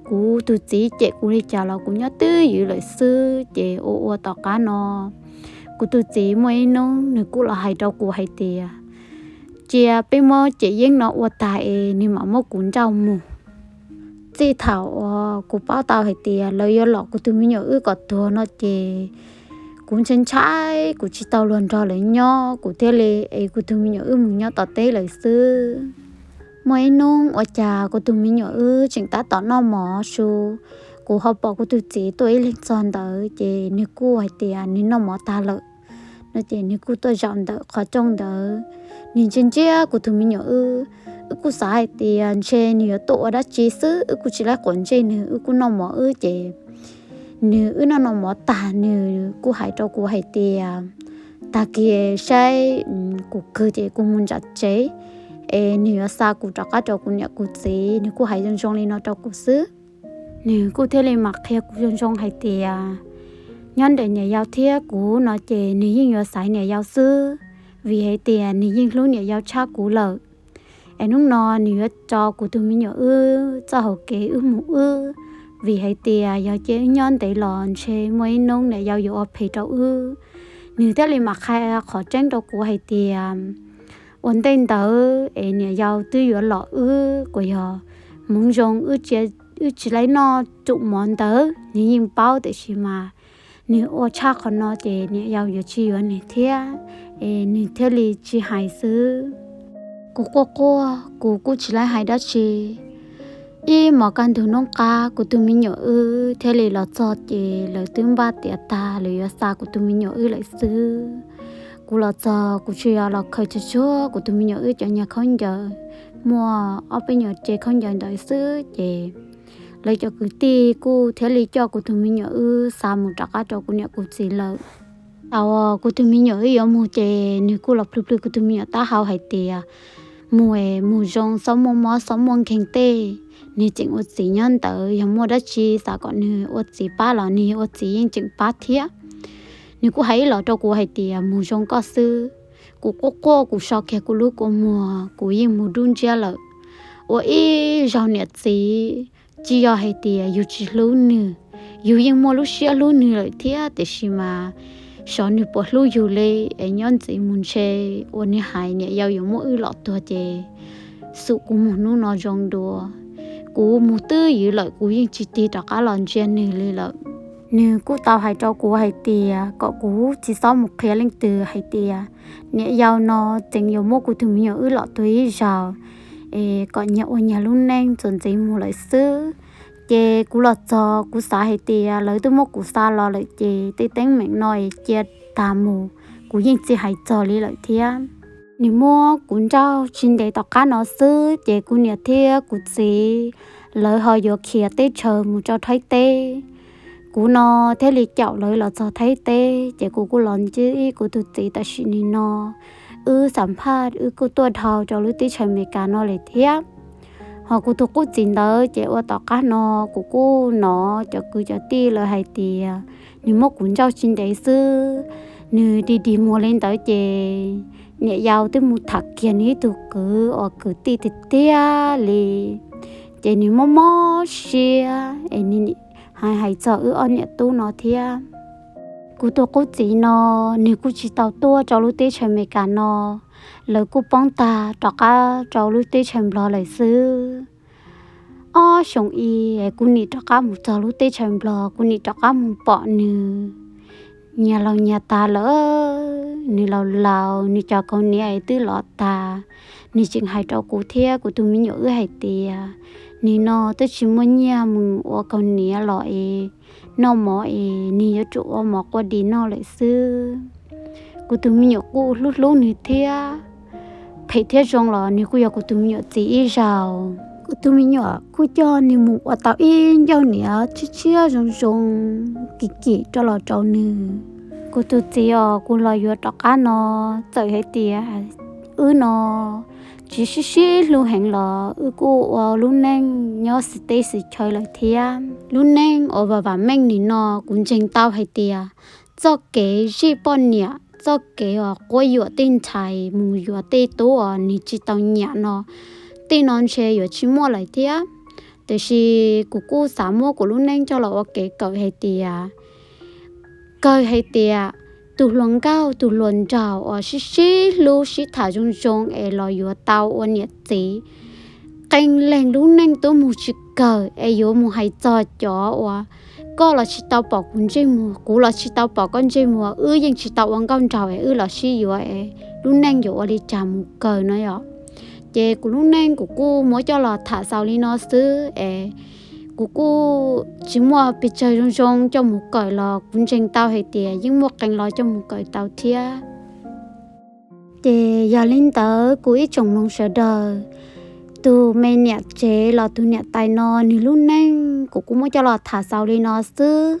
Kuv tus txiv cem kuv li cas los kuv nyob twj ywm lawm xwb. Ces ua ua tom qab no kuv tus txiv muaj ib hnub nws kuj los hais rau kuv hais tias, cia peb muab cem yeeb no ua tag es nws mam muab kuv nrauj mus. Txij thaum uas kuv paub tau hais tias lawv yuav lom kuv tus me nyuam wb kom tuag no ces kuv ntshai ntshai, kuv tsis tau luag nrog lawv nyob, kuv thiaj li es kuv tus me nyuam wb mus nyob tom teb lawm xwb. Muaj ib hnub ua cas kuv tus me nyuam wb tseem tab tom noj mov su, kuv ho pom kuv tus txiv tuaj ib leeg txog ntawd ces nws kuj hais tias nws noj mov tag lawm no ces nws kuj tuaj zaum ntawm qhov rooj ntawd, nws ntsia ntsia kuv tus me nyuam wb. Wb kuj xav hais tias ntshe nws yuav tuaj ua dab tsi xwb, wb kuj tsis laib quav ntsej nws, wb kuj noj mov wb ces nws, wb noj noj mov tag nws kuj hais rau kuv hais tias, tag kis saib kuv kawg ces kuv mus nram tsev es nws yuav xa kuv rov qab rau kuv niam kuv txiv. Nws kuj hais zoo zoo li no rau kuv xwb. Nws kuj thiaj li mam qhia kuv zoo zoo hais tias, nyob ntawm niam yau thiab kuv no ces nws yeej yuav xaiv niam yau xwb, vim hais tias nws yeej hlub niam yau tshaj kuv lawm. Es hnub no nws yuav tso kuv tus me nyuam wb txoj hauv kev wb mus wb, vim hais tias yog cia wb nyob ntev los ntshe muaj ib hnub niam yau yuav ua phem rau wb. Nws thiaj li mam qhia qhov tseeb rau kuv hais tias, ua ntej ntawd es niam yau twb yuav lom wb, kuas yog hmoov zoo wb tsis laib noj tsum mov ntawd nws yeej paub, tiam sis mas nws ua tshaj qhov no ces niam yau yuav tsis yuav nws thiab, es nws thiaj li tsis hais xwb. Kuv quaj quaj kuv kuj tsis laib hais dab tsi. Ib hmos kaj ntug hnub qab kuv tus me nyuam wb thiaj li los txog ces lawv twb npaj tiav tag lawv yuav xa kuv tus me nyuam wb lawm xwb. Kuv los txog kuv tsuas yog los khaws tsuag tsuag kuv tus me nyuam wb cov nyuag khaub ncaws, muaj ob peb nyuag tsev khaub ncaws ntawd xwb ces lawv cov kwv tij kuj thiaj li coj kuv tus me nyuam wb xa mus rov qab rau kuv niam kuv txiv lawm. Thaum kuv tus me nyuam wb yuav mus ces nws kuj los plhws plhws kuv tus me nyuam taub hau hais tias, mus es mus zoo, txhob muaj mob txhob muaj nkeeg tej, nws tseem ua txiv nyob ntawd, yog muaj dab tsi xav kom nws ua txiv pab los nws ua txiv yeej tseem pab thiab. Nws kuj hais ib los rau kuv hais tias mus zoo koj xwb. Kuv quaj quaj kuv so kiag kuv lub kua muag kuv yeej mus dub ntsiab lawm. Ua ib zaug niam txiv, tsis yog hais tias yus tsis hlub nws, yus yeej muaj lub siab hlub nws lawm thiab, tiam sis mas xyov nws puas hlub yus li, es nyob ntxiv mus ntshe uas nws hais niam yau yuav muab wb lom tuag ces xum kuv mus hnub no zoo dua. Kuv mus twj ywm lawm kuv yeej tsis tig rov qab los ntsia nws li lawm. Nws kuj tau hais rau kuv hais tias kom kuv tsis txhob mus qhia leej twg hais tias niam yau no tseem yuav muab kuv tus me nyuam wb lom tuag ib zaug, es kom nyias ua nyias lub neej txuas ntxiv mus lawm xwb. Ces kuv los txog kuv xav hais tias lawv twb muab kuv xa los lawm ces tej teeb meem no es cia tag mus, kuv yeej tsis hais txog li lawm thiab. Nws muab kuv nrauj tsis ntev tom qab no xwb ces kuv niam thiab kuv txiv lawv ho yuav khiav teb chaws mus rau Thaib teb. Kuv no thiaj li caum lawv los txog Thaib teb ces kuv kuj los ntsib kuv tus txiv tam sim nim no. Wb xam phaj wb kuj tuaj dhau rau lub teb chaws Amelikas no lawm thiab. Ho kuv tus qub txiv ntawd ces ua tom qab no kuv kuj hnov cov kwv cov tij lawv hais tias nws muab kuv nrauj tsis ntev xwb, nws dig dig muag li ntawd ces niam yau twb mus tham kiag nws ib tug kwv uas kwv tij tiag tiag li. Ces nws mob mob siab es nws hais hais txog wb ob niam tub no thiab. Kuv tus qub txiv no, nws kuj tsis tau tuaj rau lub teb chaws Amelikas no, lawv kuj poob tag rov qab rau lub teb chaws Nplog lawm xwb. Ob xyoo i, kuv nim rov qab mus txog lub teb chaws Nplog, kuv nim rov qab mus pom nws. Nyias laus nyias tas lawm, nws laus laus, nws cov kaus hniav twb lov tag. Nws tseem hais rau kuv thiab kuv tus me nyuam wb hais tias, nws no twb tsis muaj nyiaj mus ua kaus hniav los es noj mov es nws yuav tsum ua mov quaj di noj lawm xwb. Kuv tus me nyuam kuj hlub hlub nws thiab. Phem thiab zoo los nws kuj yog kuv tus me nyuam txiv ib zaug. Kuv tus me nyuam kuj coj nws mus ua tau ib ncauj hniav tshiab tshiab zoo zoo, kim kim rau los rau nws. Kuv tus txiv os, kuv los yuav rov qab no, txawm hais tias wb no tsis sib sib hlub heev los wb kuj ua lub neej nyob xws teb xws chaw lawm thiab. Lub neej uas vam vam meej nim no kuv ntseeg tau hais tias txoj kev zij poj niam, txoj kev uas quab yuam tej ntxhais mus yuav tej tub uas nws tsis tau nyiam no, tej no ntshe yuav tsis muaj lawm thiab. Tiam sis kuv kuj xav muab kuv lub neej coj los ua kev kawm hais tias, kawg hais tias tus hluas nkauj tus hluas nraug uas sib sib hlub sib tham zoo zoo es los yuav tau ua niam txiv, qee leeg lub neej twb mus tsis kawg es yuav mus hais txog cov uas koj los tsis tau pom kuv ntsej muag, kuv los tsis tau pom koj ntsej muag, wb yeej tsis tau ua nkauj nraug es wb los sib yuav es lub neej yuav ua li cas mus kawg no yom. Ces kuv lub neej kuv kuj muab coj los tham xaus li no xwb es kuv kuj tsis muaj pes tsawg zoo zoo coj mus kawm los kuv ntseeg tau hais tias yeej muaj qee lo coj mus kawm tau thiab. Ces yog li ntawd kuv ib tsoom mloog sawv daws, tus me niam tsev los tus niam tais no nws lub neej kuv kuj muab coj los tham xaus li no xwb.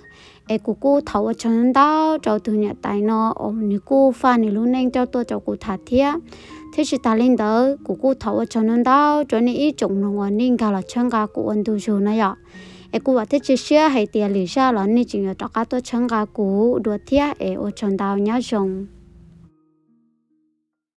Es kuv kuj thov ua tsaug ntau rau tus niam tais no uas nws kuj faj nws lub neej coj tuaj rau kuv tham thiab. Thiab tsis tas li ntawd kuv kuj thov ua tsaug ntau ntau rau nej ib tsoom mloog uas nej nkag los tshawb nqa kuv ua ntu zus no yom. Es kuv vam thiab cia siab hais tias lwm zaj los nej tseem yuav rov qab tuaj tshawb nqa kuv dua thiab es ua tsaug ntau, nyob zoo.